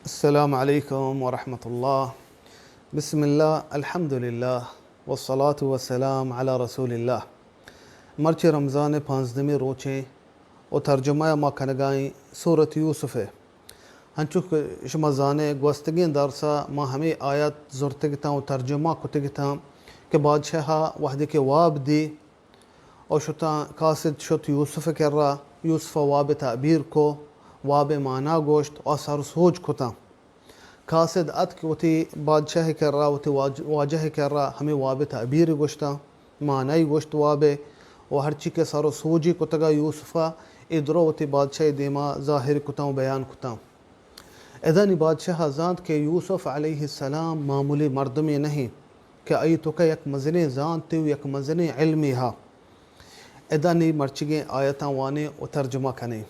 السلام علیکم ورحمۃ اللہ۔ بسم اللہ، الحمدللہ، والصلاة والسلام علی رسول اللہ۔ مرچی رمضان ءِ پانزدمی روچیں و ترجمہ ءَ ما کنگائیں سورت یوسف ءِ۔ انچو کہ شما زانے، گوستگیں درس ءَ ما ہمے آیات زرتگ اتاں و ترجمہ کتگ اتاں کہ بادشاہ ءَ وہدے کہ واب دی، و شتاں، قاصد شت یوسف ءِ کرا، یوسف ءَ واب ءِ تعبیر کو، واب ءِ مانا گوشت و سر و سوج کتاں۔ قاصد اتک وتی بادشاہ ءِ کرا، وتی واج-، واجہ ءِ کرا ہمے واب ءِ تعبیر گوشتاں، مانائی گوشت واب ءِ، و ہرچی کہ سر و سوجی کتگا یوسف ءَ، اے درو وتی بادشاہ ءِ دیما ظاہر کتاں و بیان کتاں۔ ادا نی بادشاہ ءَ زانت کہ یوسف علیہ السلام معمولی مردمے نہ انت کہ آئی توکا یک مزنیں زانتے و یک مزنیں علمے ہا۔ ادا نی مرچیگیں آیتاں وانیں و ترجمہ کنیں۔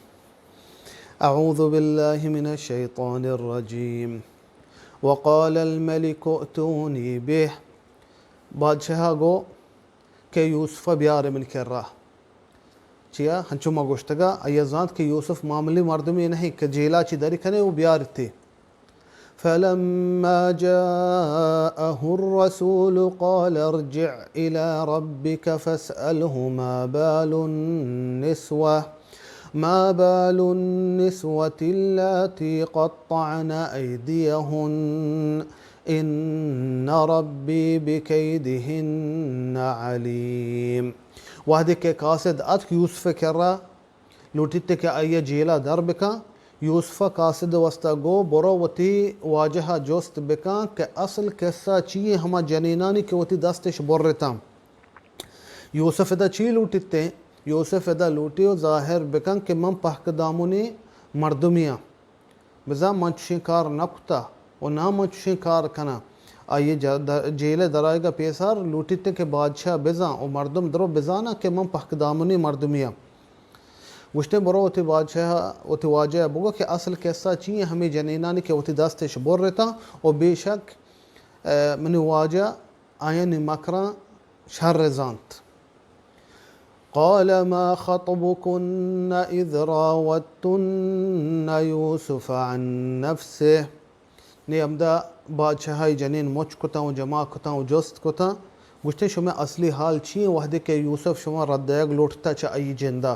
اعوذ باللہ من الشیطان الرجیم۔ وقال الملک ائتونی بہ۔ بادشاہ ءَ گو کہ یوسف ءَ بیار من کرا۔ چیا؟ ہنچو ما گوشتگا، آئی ءَ زانت کہ یوسف معمولی مردمے نہ انت کہ جیلا چی دری کنے و بیارتے۔ فلما جاءه الرسول قال ارجع إلى ربك فاسأله ما بال النسوة، ما بال النسوة اللاتي قطعن أيديهن إن ربي بكيدهن عليم۔ وہدے کہ قاصد اتک یوسف ءِ کرا، لوٹیت کہ آئی ءَ جیلا در بکن، یوسف ءَ قاصد ءِ واستا گو، برو وتی واجہ ءَ جست بکن کہ اصل قصہ چی انت ہما جنینانی کہ وتی دستش برتاں۔ یوسف ادا چی لوٹیت؟ یوسف ادا لوٹی و ظاہر بکن کہ من پہک دامنی مردمی آں۔ بزاں من چشیں کار نہ کتہ و نہ من چشیں کار کناں۔ آئی ءِ ج-، د-، جیل ءِ درآیگ ءَ پیسر لوٹیت کہ بادشاہ بزاں و مردم درو بزاناں کہ من پہک دامنیں مردمے آں۔ گوشتیں، برو وتی بادشاہ، وتی واجہ ءَ بگو کہ اصل قصہ چی انت ہمے جنینانی کہ وتی دستش برتاں و بے شک، ءَ، منی واجہ آیانی مکراں شر زانت۔ قال ما خطبكن إذ راودتن يوسف عن نفسه۔ نی ہمدا بادشاہ ءَ جنین مچ کتاں و جمع کتاں و جست کتاں، گوشتیں، شمئے اصلی حال چی انت وہدے کہ یوسف شما رد دئیگ لوٹتا چہ آئی جندا؟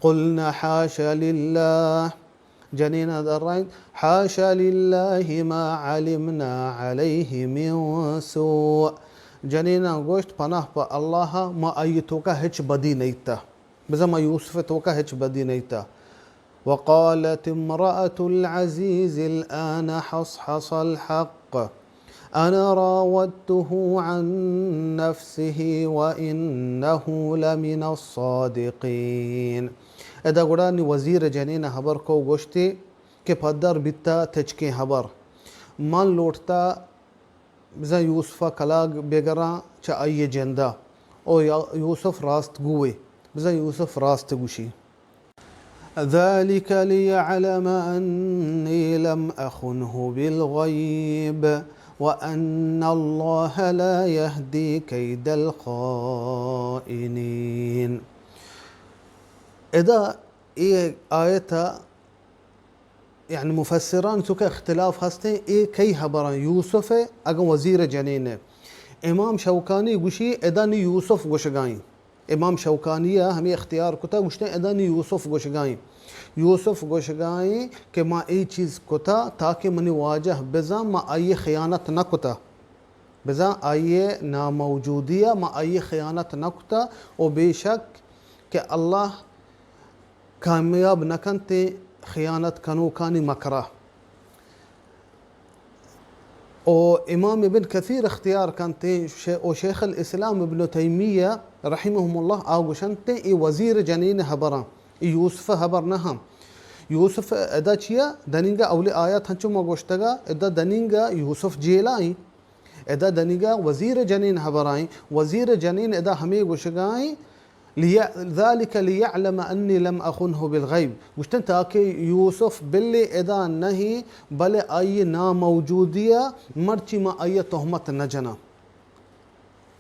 قلن حاش لله۔ جنین ءَ درائینت، حاش لله ما علمنا عليه من سوء۔ جنین ءَ گوشت، پناہ پہ اللہ ءَ، ما آئی توکا ہچ بدی نیتہ۔ بزاں ما یوسف توکا ہچ بدی نیتہ۔ وقالت امرأة العزيز الآن حصحص الحق أنا راودته عن نفسه وإنه لمن الصادقين۔ ادا گڑا نی وزیر جنین ءَ ہبر کو گوشتی کہ پدر بیتا تچکیں ہبر۔ من لوٹتا بزاں یوسف ءَ کلاگ بگراں چہ آئی جندا۔ او یا-، یوسف راست گوئے۔ بزاں یوسف راست گوشی۔ ذلك ليعلم أني لم أخنه بالغيب وأن الله لا يهدي كيد الخائنين۔ ادا اے آیت ءَ، یعنی مفسران چونکہ اختلاف ہستیں، اے کئی ہبراں، یوسف ءِ اگاں وزیر جنین ءِ۔ امام شوکانی گوشی ادا نی یوسف گوشگائیں۔ امام شوکانی ءَ ہمے اختیار کتا، گوشتیں ادا نی یوسف گوشگائیں۔ یوسف گوشگائیں کہ ما اے چیز کتا تاکہ منی واجہ بزاں ما آئی خیانت نہ کتا۔ بزاں آئی ناموجودی ءَ ما آئی خیانت نہ کتا و بے شک کہ اللہ کامیاب نہ کنت خیانت کنوکانی مکرا۔ و امام ابن کثیر اختیار کنت، شے-، و شیخ الاسلام ابن تیمیہ رحمہم اللہ آ گوشنت، اے وزیر جنین ہبراں، اے یوسف ہبر نہ ہم۔ یوسف ادا چیا؟ دنینگا اولی آیات ہنچو ما گوشتگا، ادا دنینگا یوسف جیلائیں۔ ادا دنیگا وزیر جنین ہبرائیں۔ وزیر جنین ادا ہمے گوشگائیں، لیا-، ذلك ليعلم أني لم أخنه بالغيب۔ گوشتن تاکہ یوسف بلے ادا نہیں، بلے آئی ناموجودی ءَ مرچی ما آئی تہمت نہ جناں۔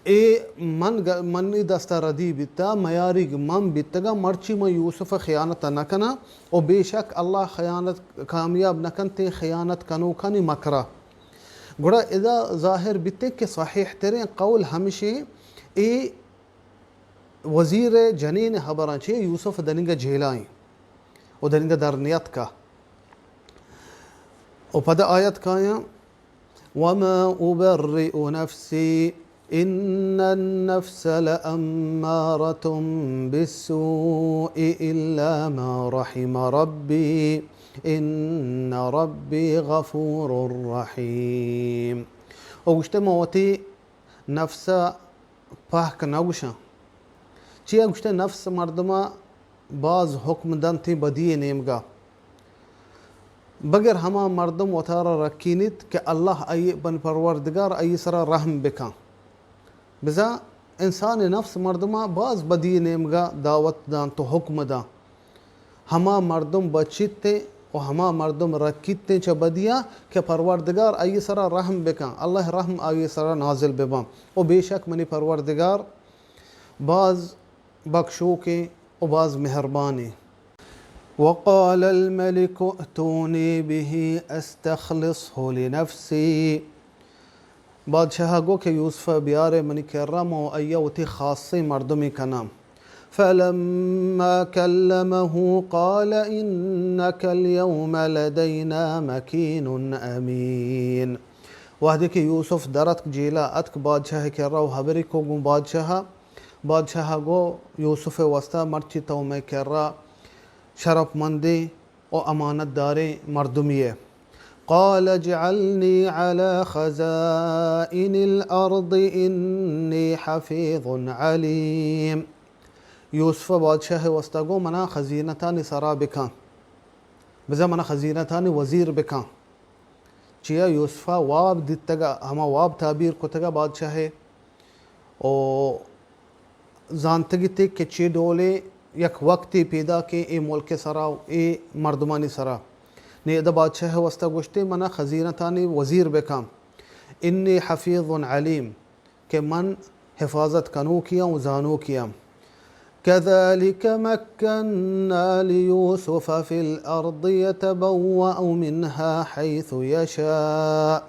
اے من گ-، منی دست ءَ ردی بیتہ، میاریگ من بیتگاں، مرچی من یوسف ءَ خیانت ءَ نہ کناں، و بے شک اللہ خیانت کامیاب نہ کنت خیانت کنوکانی مکر ءَ۔ گڑا ادا ظاہر بیت کہ صحیح تریں قول ہمشیں اے وزیر ءِ جنین ءِ ہبراں چہ یوسف دنیگا جیلا ایں و دنیگا در نیاتکا۔ و پدا آیت کایاں، وما أبرئ نفسي إن النفس لأمارة بالسوء إلا ما رحم ربي إن ربي غفور رحيم۔ و گوشتے، من وتی نفس ءَ پہک نہ گوشاں۔ چیا گوشتے، نفس مردم ءَ باز حکم دنت بدی ءِ نیمگا، بگر ہما مردم وتارا رکینیت کہ اللہ آئی، بن پروردگار آئی سرا رحم بکن۔ بزاں انسان ءِ نفس مردم ءَ باز بدی ءِ نیمگا دعوت دنت و حکم دنت۔ ہما مردم بچیت و ہما مردم رکیت چہ بدیا کہ پروردگار آئی سرا رحم بکن، اللہ رحم آئی سرا نازل ببن۔ و بے شک منی پروردگار باز بخشوکیں و باز مہربانیں۔ وقال الملك ائتوني به أستخلصه لنفسي۔ بادشاہ ءَ گو کہ یوسف ءَ بیارے منی کرا، من آئی ءَ وتی خاصیں مردمے کناں۔ فلما كلمه قال إنك اليوم لدينا مكين أمين۔ وہدے کہ یوسف در اتک، جیلا اتک، بادشاہ ءِ کرا و ہبرے کو گوں بادشاہ ءَ، بادشاہ ءَ گو یوسف ءِ واسطہ، مرچی تو مئے کرا شرپ مندیں و امانت داریں مردمے ئے۔ قال اجعلني على خزائن الأرض إني حفيظ عليم۔ یوسف ءَ بادشاہ ءِ واسطہ گو، منا خزینتانی سرا بکن، بزاں منا خزینتانی وزیر بکن۔ چیا یوسف ءَ واب دیتگ ءَ، ہما واب تعبیر کتگ ءَ بادشاہ ءَ، و زانتگ ات کہ چے ڈولیں یک وقتے پیداکیں اے ملک ءِ سرا و اے مردمانی سرا۔ نی ادا بادشاہ ءِ واسطہ گوشتے، منا خزینتانی وزیر بکن۔ إني حفيظ عليم، کہ من حفاظت کنوکے آں و زانوکے آں۔ كذلك مكنا ليوسف في الأرض يتبوأ منها حيث يشاء۔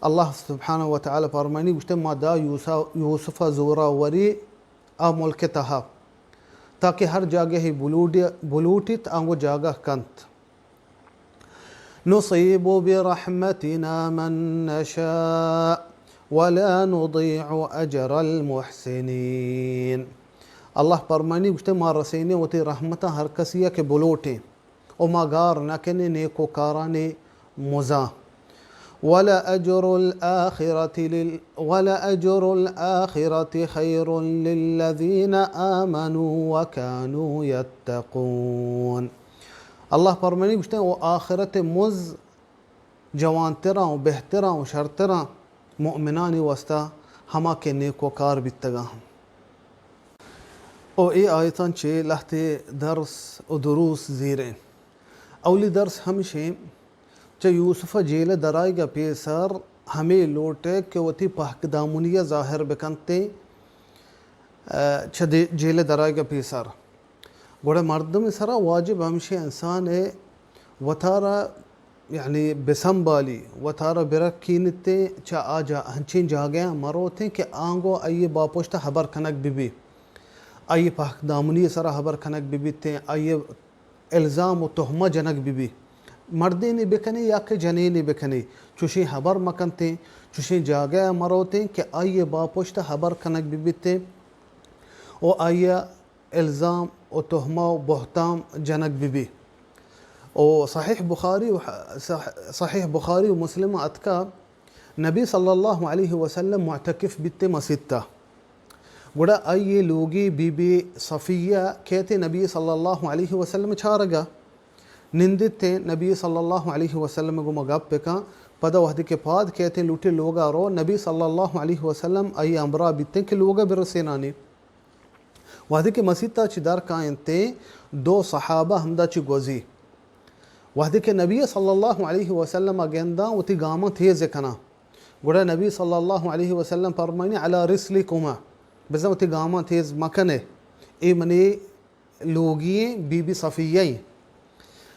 اللہ سبحانہ و تعالی فرمانی، گوشتے، ما دا یوسف، یوسف ءَ زوراوری آ ملک ءِ تہا، تاکہ ہر جاگہے بلوٹی-، بلوٹیت، آنگو جاگہ کنت۔ نصيب برحمتنا من نشاء ولا نضيع أجر المحسنين۔ اللہ پرمانی، گوشتے، ما رسینیں وتی رحمتاں ہر کسی ءَ کہ بلوٹیں، و ما گار نہ کنیں نیکوکارانی مزاں۔ ولأجر الآخرة لل-، ولأجر الآخرة خير للذين آمنوا وكانوا يتقون۔ اللہ پرمانی، گوشتے، و آخرت ءِ مز جوانتراں و بہتراں و شرتراں مؤمنانی واسطہ، ہما کہ نیکوکار بیتگاں۔ و اے آیتاں چہ لہتے درس و دروس زیریں۔ اولی درس ہمشیں، چہ یوسف ءِ جیل ءَ درآیگ ءَ پیسر ہمے لوٹے کہ وتی پہک دامنی ءَ ظاہر بکنتیں، ءَ، چہ دے-، جیل ءَ درآیگ ءَ پیسر۔ گڑا مردم ءِ سرا واجب ہمشیں انسان ءَ وتارا، یعنی، بسنبالی، وتارا برکینتیں، چہ آ جا-، ہنچیں جاگہاں مروتیں کہ آنگو آئی ءِ باپشت ءَ ہبر کنگ بہ بی، آئی ءِ پہک دامنی ءِ سرا ہبر کنگ بہ بیتیں، آئی ءِ الزام و تہمہ جنگ بہ بی، مردینے بکنی یا کہ جنینے بکنی، چوشیں ہبر مکنتیں، چوشیں جاگہ ءَ مروتیں کہ آئی ءِ باپشت ءَ ہبر کنگ بہ بیتیں و آئی ءَ الزام و تہمہ و بہتام جنگ بہ بی۔ و صحیح بخاری و ح-، صح-، صحیح بخاری و مسلم ءَ اتکا، نبی صلی اللہ علیہ وسلم معتکف بیتے مسیت ءَ۔ گڑا آئی ءِ لوگی بی بی صفیہ کیتے نبی صلی اللہ علیہ وسلم چارگ ءَ نندتے، نبی صلی اللہ علیہ وسلم ءَ گوما گپ بکن۔ پدا وہدے کہ پاد کیتے لوٹے لوگ ءَ رو، نبی صلی اللہ علیہ وسلم آئی ءِ ہمراہ بیتے کہ لوگ ءَ برسینانی۔ وہدے کہ مسیت ءَ چہ در کاینتے، دو صحابہ ہمدا چہ گوزی۔ وہدے کہ نبی صلی اللہ علیہ وسلم ءَ گنداں وتی گاماں تیز کناں، گڑا نبی صلی اللہ علیہ وسلم فرمائنی، علی رسلکما، بزاں وتی گاماں تیز مکنے، اے منی لوگی ایں، بی بی صفیہ ایں۔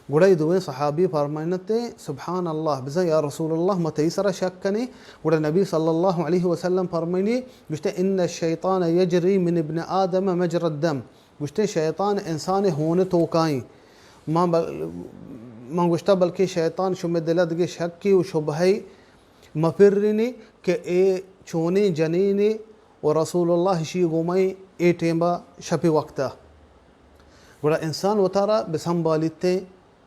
گڑا اے دوئیں صحابی فرمائنتے، سبحان اللہ، بزاں یا رسول اللہ، ما تئی سرا شک کنیں۔ گڑا نبی صلی اللہ علیہ وسلم فرمائنی، گوشتے، ان الشیطان یجری من ابن آدم مجرى الدم۔ گوشتے، شیطان انسان ہون توکائیں۔ ما بل-، ما گوشتا، بلکہ شیطان شمے دل دگہ شکی و شبہی مپرینی کہ اے چونیں جنینے و رسول اللہ اشی گومائیں اے ٹیمبا شپی وقتا۔ گڑا انسان وتارا بسنبالیتے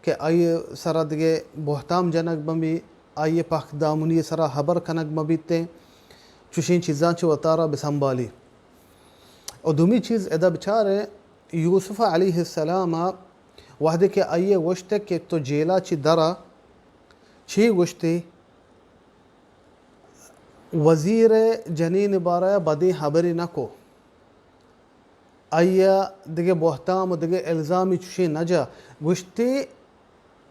کہ آئی سرا دگہ بہتام جنگ بمی، آئی پاک دامنی سرا حبر کنگ مبیتے، چوشیں چیزاں چہ وتارا بسنبالی۔ و دومی چیز ادا بچارے، یوسف علیہ السلام وہدے کہ آئی گوشتے کہ تو جیلا چی درا، چی گوشتے؟ وزیر جنین بارہ بدیں حبری نکو۔ آئی ء دگہ بہتام و دگہ الزامی چوشیں نہ جا۔ گوشتی،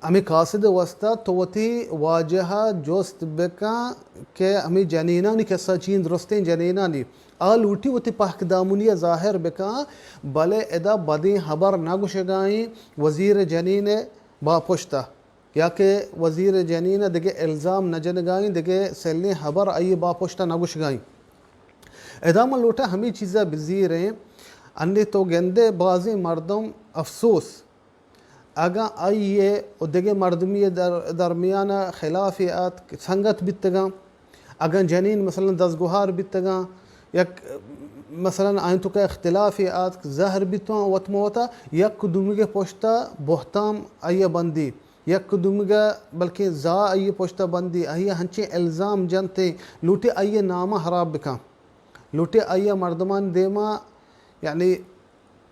ہمے قاصد ء واسطہ تو وتی واجہ ء جست بکن کہ ہمے جنینانی کسہ چین، درستیں جنینانی، آ لوٹی وتی پہک دامنی ء ظاہر بکن، بلے ادا بدیں ہبر نہ گوشگائیں وزیر جنین ء باپشت ء۔ یا کہ وزیر جنین ء دگہ الزام نہ جنگائیں، دگہ سلیں ہبر آئی باپشت ء نہ گوشگائیں۔ ادا من لوٹاں ہمے چیز ء بزیریں۔ انی تو گندے بازیں مردم افسوس، اگاں آئی ء و دگہ مردمی در-، درمیان ء خلافے آتک، سنگت بیتگاں، اگاں جنین مثلاً دزگوہار بیتگاں، یک مثلاً آئیں توکا اختلافے آتک، زہر بیتواں وت مہ وتا، یک دومیگ ء پشتا بہتام آئی ء بندی، یک دومیگ ء بلکیں زا آئی ء پشتا بندی، آئی ء ہنچیں الزام جنتے، لوٹی آئی ء نام ء ہراب بکن، لوٹی آئی ء مردمان دیما، یعنی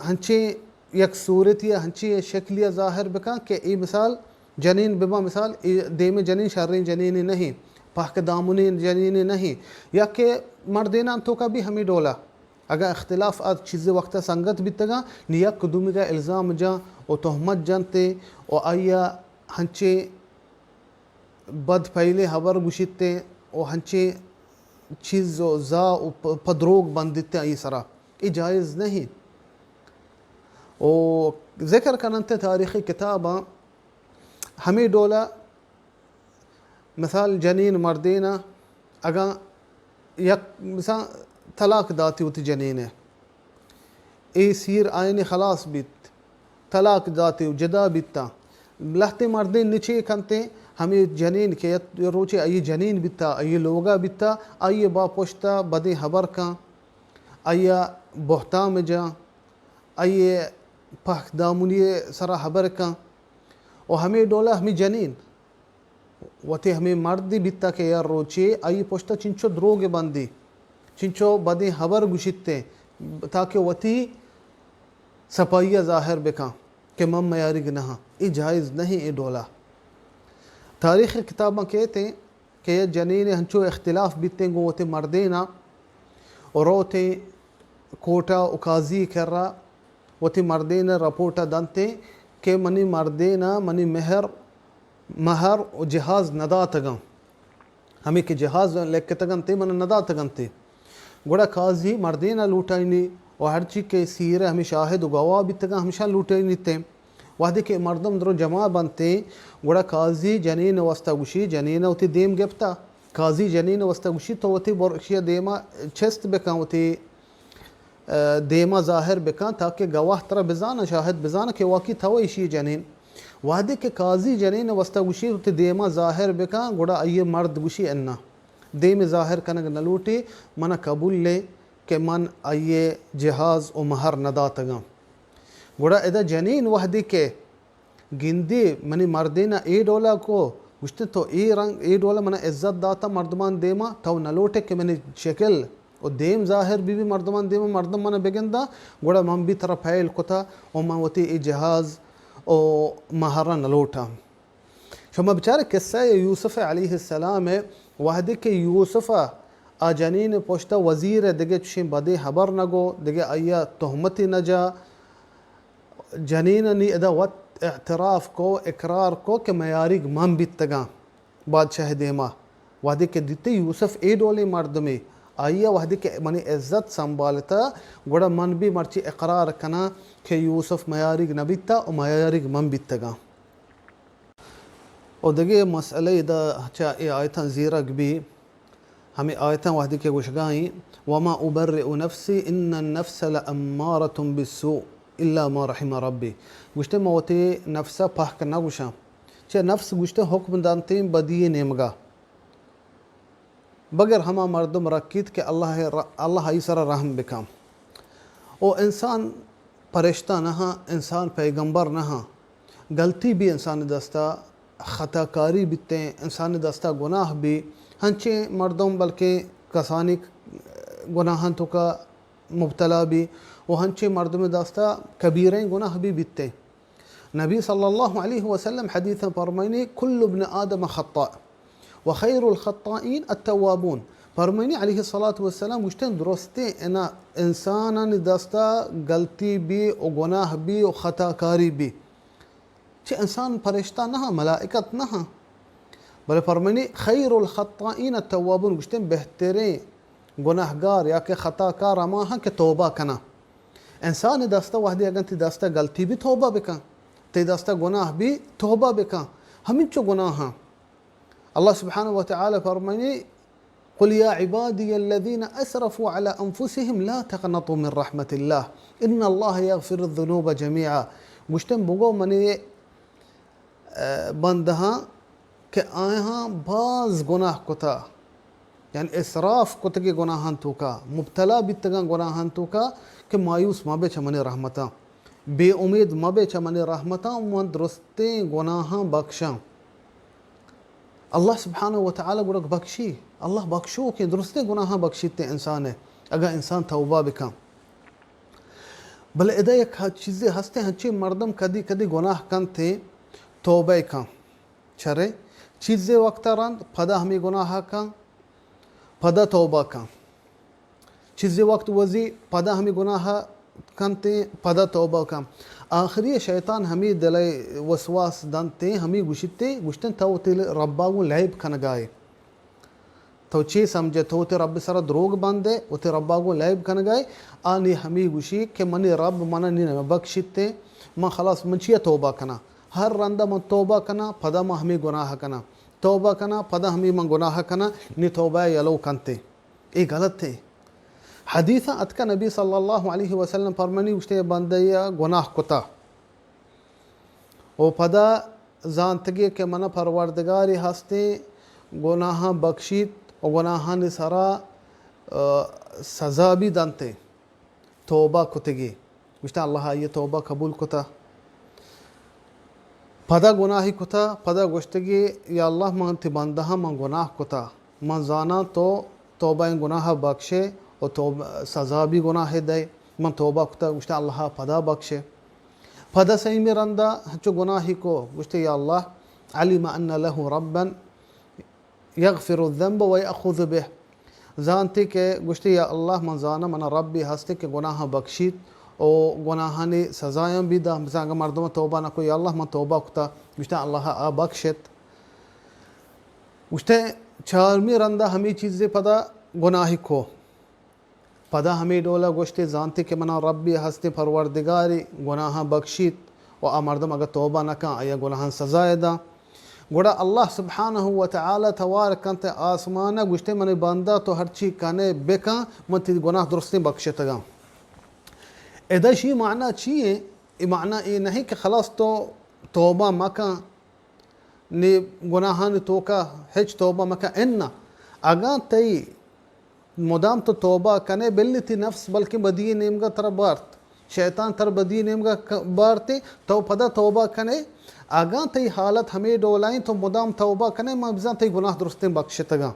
ہنچیں یک صورتی ء ہنچیں شکلی ء ظاہر بکن کہ اے مثال جنین ببا، مثال اے دیم جنین شریں جنینے نہیں، پہک دامنیں جنینے نہیں، یا کہ مردینان توکا بھی ہمیں ڈولا اگاں اختلاف آت چیزے وقت سنگت بیتگاں، نی یک دومیگا الزام جاں و تہمت جنتے و آئیا ہنچیں بد پہلیں ہبر گوشیتے و ہنچیں چیز و زا و پ-، پہ دروگ بندیتے آئی سرا۔ اے جائز نہیں۔ و ذکر کننتے تاریخی کتاباں ہمیں ڈولا مثال جنین مردین ء اگاں یک مثال طلاق داتی وتی جنین ء، اے سیر آئین خلاص بیت، طلاق داتی و جدا بیتا، لہتے مردین نچے کنتے، ہمیں جنین کہ یت روچے آئی جنین بیتا، آئی لوگا بیتا، آئی با پشتا بدیں ہبر کن، آئی بہتام جان، آئی پہک دامنی سرا ہبر کن، و ہمیں ڈولا ہمیں جنین وتی ہمے مردے بیتا کہ یا روچے آئی پشتا چنچو دروگ بندی، چنچو بدیں ہبر گوشیتے تاکہ وتی سپائی ظاہر بکن کہ من میاریگ نہ ہاں۔ اے جائز نہیں، اے ڈولا۔ تاریخ کتاباں کہتے کہ یا جنین ہنچو اختلاف بیتیں گوں وتی مردینا و روتیں کوٹا و قاضی کرا وتی مردین رپورٹ دنتے کہ منی مردینا منی مہر مہر و جہاز نداتگاں، ہمے کہ جہاز لکتگنتے من نداتگنتے۔ گڑا قاضی مردین لوٹائینی و ہرچی کہ سیر ہمے شاہد و گواہ بیتگاں ہمشان لوٹائینیتے۔ وہدے کہ مردم درو جمع بنتے، گڑا قاضی جنین واسطہ گوشی، جنین وتی دیم گپتا۔ قاضی جنین واسطہ گوشی، تو وتی برشی دیما چست بکن، وتی ء، دیما ظاہر بکن تاکہ گواہ ترا بزانن، شاہد بزانن کہ واقعی تو ایشی جنین۔ وہدے کہ قاضی جنین واسطہ گوشی وتی دیما ظاہر بکن، گڑا آئی مرد گوشی انا، دیم ظاہر کنگ نہ لوٹی، منا قبول لے کہ من آئی جہاز و مہر نداتگاں۔ گڑا ادا جنین وہدے کہ گندی منی مردین ء اے ڈولا کو گوشتے، تو اے رنگ، اے ڈولا من عزت داتا مردمان دیما، تو نلوٹے کہ منی شکل و دیم ظاہر بی بی مردمان دیما، مردم من بگندا، گڑا من بھی ترا پہل کتا و من وتی اے جہاز و مہرا نلوٹاں۔ شما بچارے قصہ یوسف علیہ السلام ء، وہدے کہ یوسف ء آ جنین پشتا وزیر ء دگہ چشیں بدیں ہبر نگو، دگہ آئیا تہمتی نجا، جنین ء نی ادا وت اعتراف کو، اقرار کو کہ میاریگ من بیتگاں بادشاہ دیما۔ وہدے کہ دیتے یوسف اے ڈولیں مردمے، آئی ءَ وہدے کہ منی عزت سنبھالتا، گڑا من بھی مرچی اقرار کناں کہ یوسف میاریگ نہ بیتا و میاریگ من بیتگاں۔ و دگہ مسئلہ ادا چہ اے آیتاں زیرگ بی، ہمے آیتاں وہدے کہ گوشگائیں، وما ابرئ نفسی ان النفس لامارۃ بالسوء الا ما رحم ربی۔ گوشتے من وتی نفس ءَ پہک نہ گوشاں، چہ نفس گوشتے حکم دنتیں بدی نیمگا۔ بگر ہما مردم رکیت کہ اللہ ءَ ر-، اللہ آئی سرا رحم بکن۔ او انسان پرشتہ نہ ہاں، انسان پیغمبر نہ ہاں، غلطی بی انسان دستا، خطا کاری بیتیں، انسان دستا گناہ بی، ہنچیں مردم بلکیں کسانی گناہاں توکا مبتلا بی و ہنچیں مردم دستا کبیریں گناہ بی بیتیں۔ نبی صلی اللہ علیہ وسلم حدیث ءَ فرمائنی، کل ابن آدم خطاء و خیر الخطائین التوابون۔ فرمائنی علیہ الصلاة والسلام گوشتن، درستیں انا انسانانی دستا غلطی بی و گناہ بی و خطا کاری بی۔ چہ انسان پرشتہ نہ ہاں، ملائکت نہ ہاں۔ بلے فرمائنی، خیر الخطائین التوابون، گوشتن بہتریں گناہگار یا کہ خطا کار ہما ہاں کہ توبہ کناں۔ انسان دستا وہدے اگن تی دستا غلطی بی توبہ بکن، تی دستا گناہ بی توبہ بکن۔ ہمینچو گناہاں اللہ سبحانہ و تعالی فرمائنی، قل یا عبادی الذین اسرفوا علی انفسهم لا تقنطوا من رحمة اللہ ان اللہ یغفر الذنوب جمیعا۔ گوشتن بگو منی بندہاں کہ آیاں باز گناہ کتا، یعنی اسراف کتگی گناہاں توکا، مبتلا بیتگاں گناہاں توکا، کہ مایوس مبے چہ منی رحمتاں، بے امید مبے چہ منی رحمتاں، من درستیں گناہاں بخشاں۔ اللہ سبحانہ و تعالی گڑا بخشی، اللہ بخشوکیں، درستیں گناہاں بخشیت انسان ءَ، اگاں انسان توبہ بکن۔ بلے ادا یک ہ-، چیزے ہستے، ہنچیں مردم کدی کدی گناہ کنت ءُ توبہ کن۔ چرے؟ چیزے وقت رند پدا ہمے گناہ کن، پدا توبہ کن۔ چیزے وقت وزی پدا ہمے گناہ کنت، پدا توبہ کن۔ آخری شیطان ہمے دل ءَ وسواس دنت، ہمے گوشیت، گوشتن تو وتی ربا گوں لیب کنگائے۔ تو چے سمجھے؟ تو وتی رب سرا دروگ بندے، وتی ربا گوں لیب کنگائے۔ آ نی ہمے گوشی کہ منی رب منا نی نہ بخشیت، من خلاص، من چیا توبہ کناں؟ ہر رندا من توبہ کناں، پدا من ہمے گناہ کناں، توبہ کناں، پدا ہمے من گناہ کناں، نی توبہ یلو کنت۔ اے غلط ایں۔ حدیثاں اتکا نبی صلی اللہ علیہ وسلم فرمانی، گوشتے بندے گناہ کتا و پدا زانتگی کہ منا پروردگاری ہستیں، گناہاں بخشیت و گناہانی سرا، آ، سزا بھی دنتے۔ توبہ کتگی، گوشتہ اللہ آئی توبہ قبول کتا۔ پدا گناہی کتا، پدا گوشتگی، یا اللہ، من تی بندہاں، من گناہ کتا، من زاناں تو توبہ این گناہ بخشے و تو سزا بھی گناہ دے، من توبہ کتا۔ گوشتہ اللہ پدا بخشے۔ پدا سیمی رندا ہنچو گناہی کو، گوشتے، یا اللہ، علم ان له ربا یغفر الذنب و یأخذ به۔ زانتی کہ گوشتی، یا اللہ، من زاناں منا ربی ہستی کہ گناہ بخشیت و گناہانی سزایاں بھی دا۔ مثلاً اگر مردم توبہ نہ کو، یا اللہ، من توبہ کتا، گوشتی، اللہ آ بخشت۔ گوشتے، چارمی رندا ہمی چیزی پدا گناہی کو۔ پدا ہمے ڈولا گوشتے، زانتے کہ منا ربی ہستیں، پروردگاری، گناہاں بخشیت و آ مردم اگہ توبہ نہ کن، آیا گناہاں سزا داں۔ گڑا اللہ سبحانہ و تعالی توار کنت آسمانا، گوشتے، منی بندہ، تو ہرچی کنے بکن، من تی گناہ درستیں بخشتگاں۔ ادا شی معنی چی ایں؟ اے معنی اے نہیں کہ خلاص تو توبہ مکن، نی گناہانی توکا ہچ توبہ مکن۔ اناں، اگاں تئی مدام تو توبہ کنے، بلے تی نفس بلکیں بدی نیمگا ترا بارت، شیطان ترا بدی نیمگا ک-، بارتے، تو پدا توبہ کنے۔ اگاں تئی حالت ہمے ڈولائیں، تو مدام توبہ کنے، من بزاں تئی گناہ درستیں بخشتگاں۔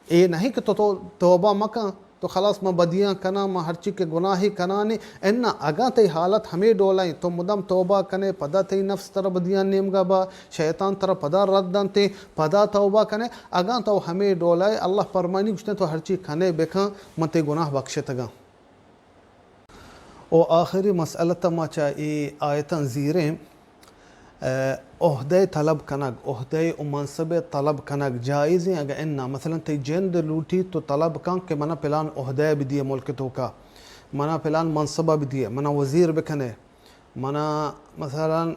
اے نہیں کہ تو، تو توبہ مکن، تو خلاص من بدیاں کناں، من ہرچی کہ گناہی کنانی۔ اناں، اگاں تئی حالت ہمے ڈولائیں، تو مدام توبہ کنے، پدا تئی نفس ترا بدیاں نیمگا با، شیطان ترا پدا رد دنتے، پدا توبہ کنے۔ اگاں تو ہمے ڈولائے، اللہ فرمانی، گوشتن، تو ہرچی کنے بکن، من تئی گناہ بخشتگاں۔ و آخری مسئلہ تا ما چا اے آیتاں زیریں، اه، عہدہ طلب کنگ، عہدہ و منصب طلب کنگ جائزیں؟ اگہ انا، مثلاً تئی جند لوٹی تو طلب کن کہ منا پلان عہدہ بدیے ملک توکا، منا پلان منصب بدیے، منا وزیر بکنے، منا مثلاً،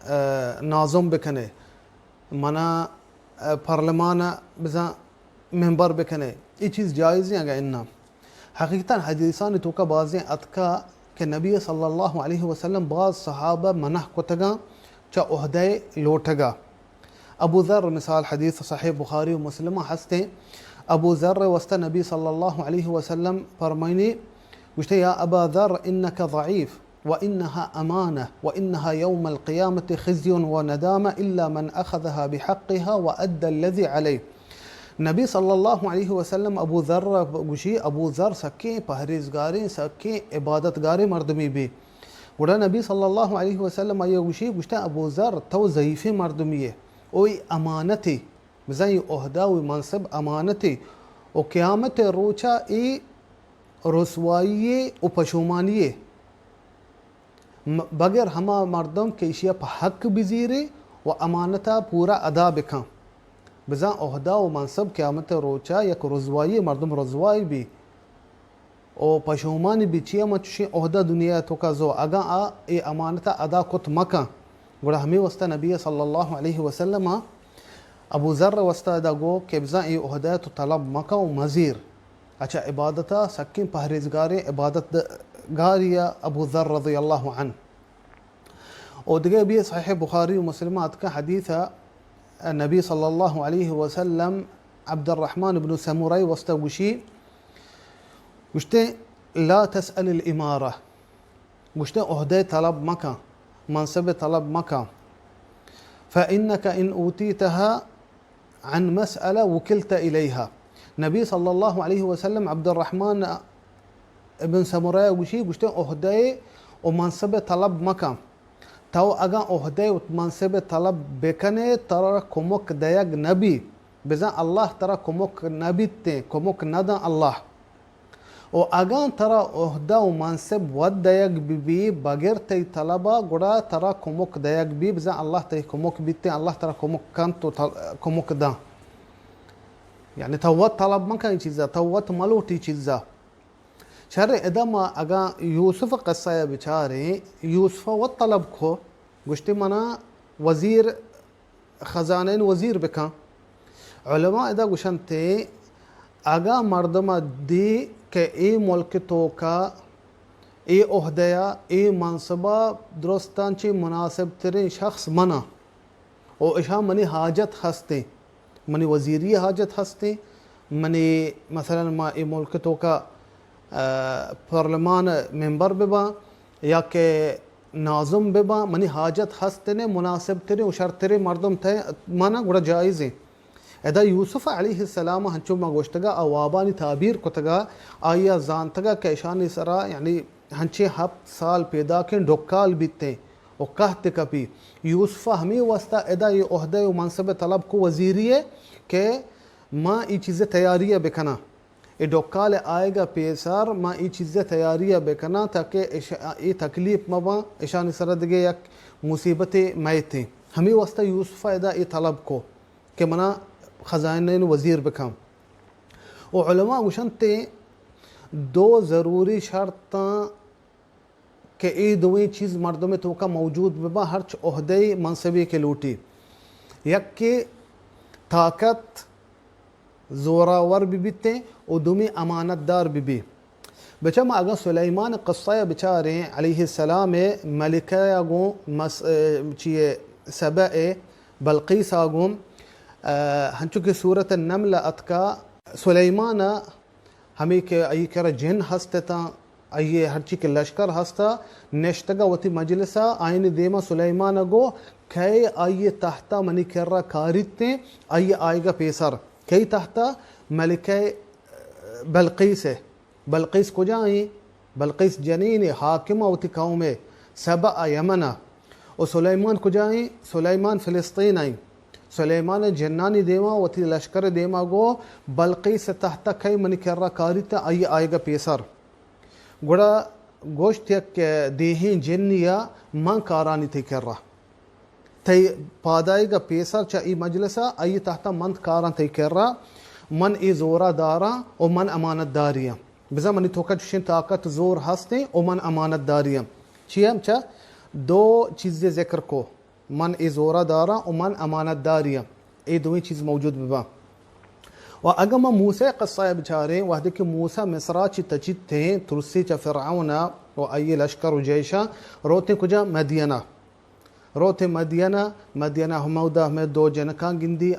اه، ناظم بکنے، منا، اه، پارلیمان بزاں ممبر بکنے، اے چیز جائزیں؟ اگہ انا، حقیقتاً حدیثانی توکا بازیں اتکا کہ نبی صلی اللہ علیہ وسلم باز صحابہ منع کتگاں چہ عہدہ لوٹگا۔ ابو ذر مثال حدیث صحیح بخاری و مسلم ہستیں۔ ابو ذر واسطہ نبی صلی اللہ علیہ وسلم فرمائنی، گوشتے، یا ابا ذر انک ضعیف و انها امانہ و انها یوم القیامة خزی و ندامہ الا من اخذها بحقها و ادى الذی علیہ۔ نبی صلی اللہ علیہ وسلم ابو ذر گوشی، ابو ذر سکیں پہریزگاریں، سکیں عبادتگاریں مردمی بی۔ گڑا نبی صلی اللہ علیہ وسلم آئی گوشی، گوشتے، ابو ذر، تو ضعیفیں مردمی ئے، او اے امانتے، بزاں اے عہدہ و منصب امانتے، و قیامت روچا اے رسوائی و پشومانی م-، بگر ہما مردم کہ ایشی ء پہ حق بزیرے و امانت ء پورا ادا بکن۔ بزاں عہدہ و منصب قیامت ء روچ ء یک رزوائی، مردم رزوائی بی و پشومانی بی، چیا من چشیں عہدہ دنیا ء توکا زو، اگاں آ اے امانت ء ادا کت مکن۔ گڑا ہمے واسطہ نبی صلی اللہ علیہ وسلم ء ابو ذر ء واسطہ ادا گو کہ بزاں اے عہدہ ء تو طلب مکن و مزیر۔ اچھا، عبادت ء سکیں پہریزگاریں عبادت گاری ء ابو ذر رضی اللہ عنہ۔ و دگہ بی صحیح بخاری و مسلم اتکا حدیث ء نبی صلی اللہ علیہ وسلم عبدالرحمن ابن سمورہ واسطہ گوشی، گوشتے، لا تسأل الامارہ، گوشتے، عہدہ طلب مکن، منصب طلب مکن، فإنك إن أوتيتها عن مسألة وكلت إليها۔ نبی صلی اللہ علیہ وسلم عبدالرحمن ابن سمرہ گوشی، گوشتے، عہدہ و منصب طلب مکن۔ تو اگاں عہدہ و منصب طلب بکنے، ترا کمک دیگ نبی، بزاں اللہ ترا کمک نبیتیں، کمک نداں اللہ۔ و اگاں ترا عہدہ و منصب وت دئیگ بہ بی بغیر تئی طلبا، گڑا ترا کمک دئیگ بی، بزاں اللہ تئی کمک بیتیں، اللہ ترا کمک کنت و تل-، کمک داں۔ یعنی تو وت طلب مکن اے چیزا، تو وت ملوٹ اے چیزا۔ شر، ادا ما اگاں یوسف قصہ ء بچاریں، یوسف وت طلب کو، گوشتی منا وزیر خزانہ ء وزیر بکن۔ علماء ادا گوشنت، اگاں مردم دی کہ اے ملک توکا اے عہدہ ء اے منصبہ درستاں چہ مناسب ترین شخص مناں و اشاں منی حاجت ہستیں، منی وزیری حاجت ہستیں، منی مثلاً ما اے ملک توکا، ا، پارلیمان ممبر بباں یا کہ ناظم بباں، منی حاجت ہست نے مناسب تریں و شرتریں مردم تئے مانا گڑا جائز ایں۔ ادا یوسف علیہ السلام ہنچو ما گوشتگا، آ وابانی تعبیر کتگا، آیا زانتگا کہ اشانی سرا یعنی ہنچیں ہپت سال پیداکیں ڈکال بیتیں و قحط کپی۔ یوسف ہمیں واسطہ ادا یہ عہدہ و منصب طلب کو وزیری ہے کہ ما ای چیز تیاری بکناں۔ اے ڈکال آئیگا پیسر ما ای چیز تیاری ء بکناں تاکہ اش-، اے تکلیف مباں، اشانی سر دگہ یک مصیبتے میتیں۔ ہمیں واسطہ یوسف ادا اے طلب کو کہ منا خزانہ وزیر بکن۔ و علماء گوشنت دو ضروری شرطاں کہ اے دوئیں چیز مردم توکا موجود بباں، ہرچ عہدہ منصبے کہ لوٹی۔ یک کہ طاقت زوراور بہ بیتیں و دومی امانت دار بہ بی۔ بچہ ما اگاں سلیمان قصہ بچاریں، علیہ السلام ملکہ گوں مس-، چیئے سبع بلقیس گوں، ہنچو کہ سورت النمل اتکا، سلیمان ہمے کہ آئی کرا جن ہست اتاں، آئی ہرچی کہ لشکر ہستا، نشتگا وتی مجلسا، آئین دیما سلیمان گو، کئے آئی تحتا منی کرا کاریتیں، آئی آئیگا پیسر۔ کئی تحتا؟ ملکہ بلقیس ء۔ بلقیس کجا ایں؟ بلقیس جنین ء، حاکم ء وتی قوم ء، سبع ء یمن ء۔ و سلیمان کجا ایں؟ سلیمان فلسطین ء ایں۔ سلیمان ء جنانی دیما، وتی لشکر ء دیما گو، بلقیس ء تحت ء کئے منی کرا کاریت، آئی آئیگ ء پیسر۔ گڑا گوشت، یک دیہیں جنی ء من کارانی تئی کرا۔ تئی پادائیگ ءَ پیسر چہ اے مجلس ءَ آئی تحت ءَ من کاراں تئی کرا، من اے زورا داراں و من امانت داری آں۔ بزاں منی توکا چوشیں طاقت زور ہستیں و من امانت داری آں۔ چیا؟ چہ دو چیزے ذکر کو، من اے زورا داراں و من امانت داری آں۔ اے دوئیں چیز موجود بباں۔ و اگاں ما موسیٰ قصہ ءَ بچاریں، وہدے کہ موسیٰ مصرا چی تچیتیں، ترسی چہ فرعون ءَ و آئی لشکر و جیشاں، روتیں کجا؟ مدینہ۔ روتیں مدینہ، مدینہ ہمودا ہمے دو جنکاں گندی،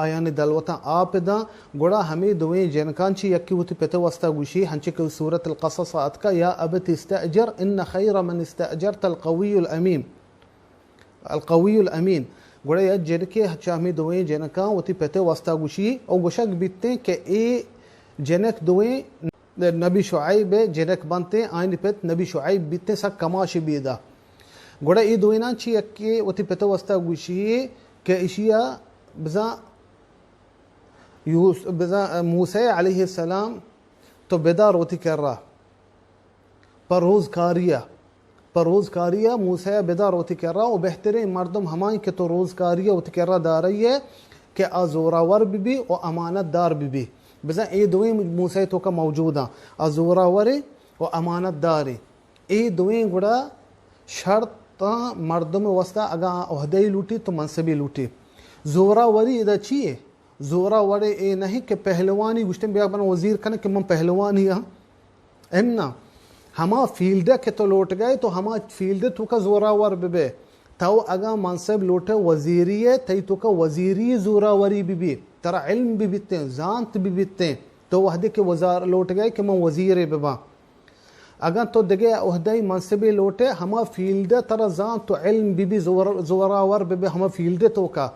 آیانی دلوتاں آپ داں، گڑا ہمے دوئیں جنکاں چی یکی وتی پت ءِ واسطہ گوشی، ہنچے کہ سورت القصص ءَ اتکا، یا ابت استأجر ان خیر من استأجرت القوی الامین۔ القوی الامین۔ گڑا یک جنکے چہ ہمے دوئیں جنکاں وتی پت ءِ واسطہ گوشی، او گوشگ بیتیں کہ اے جنک دوئیں نبی شعیب ءِ جنک بنتیں، آیانی پت نبی شعیب بیتیں، سک کماشے بیدا۔ گڑا اے دوئیناں چی یکے وتی پت ءِ واسطہ گوشی کہ اشیا بزاں یوس-، بزاں موسیٰ علیہ السلام تو بدار وتی کرا پہ روزکاری ءَ، پہ روزکاری ءَ موسیٰ ءَ بدار وتی کرا، و بہتریں مردم ہمائیں کہ تو روزکاری ءَ وتی کرا دارئے کہ آ زوراور ببی و امانت دار ببی۔ بزاں اے دوئیں موسیٰ ءِ توکا موجوداں، آ زوراورے و امانت دارے۔ اے دوئیں گڑا شرطاں مردم ءِ واسطہ، اگاں عہدے لوٹی تو منصبے لوٹی۔ زوراوری ادا چی ہے؟ زوراوری اے نہیں کہ پہلوانی گوشتن بیا من وزیر کن کہ من پہلوانی ہاں۔ اناں، ہما فیلڈ کہ تو لوٹ گئے تو ہما فیلڈ توکا زوراور ببے۔ تو اگاں منصب لوٹے وزیری ہے، تئی توکا وزیری زوراوری ببی، ترا علم ببیتیں، زانت ببیتیں، تو وہدے کہ وزار لوٹ گئے کہ من وزیرے بباں۔ اگاں تو دگہ عہدہ منصبے لوٹے، ہما فیلڈ ترا زانت و علم ببی، زور-، زوراور ببے ہما فیلڈ توکا۔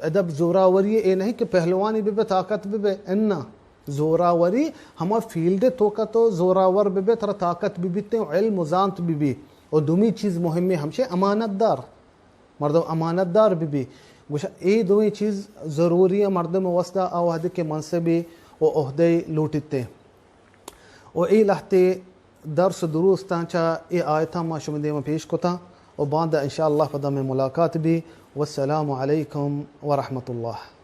ادب زوراوری اے نہیں کہ پہلوانی ببے، طاقت ببے، اناں۔ زوراوری ہما فیلڈ توکا تو زوراور ببے، ترا طاقت ببیتیں و علم و زانت ببی۔ و دومی چیز مہمیں ہمشے امانت دار۔ مردم امانت دار ببی۔ گوشا اے دوئیں چیز ضروری ہیں مردم واسطہ، آ وہدے کہ منصبے و عہدے لوٹیتیں۔ و اے لہتے درس و دروستاں چہ اے آیتاں ما شمے دیما پیش کتاں و باندا انشاءاللہ پدا مئے ملاقات بی۔ والسلام علیکم ورحمۃ اللہ۔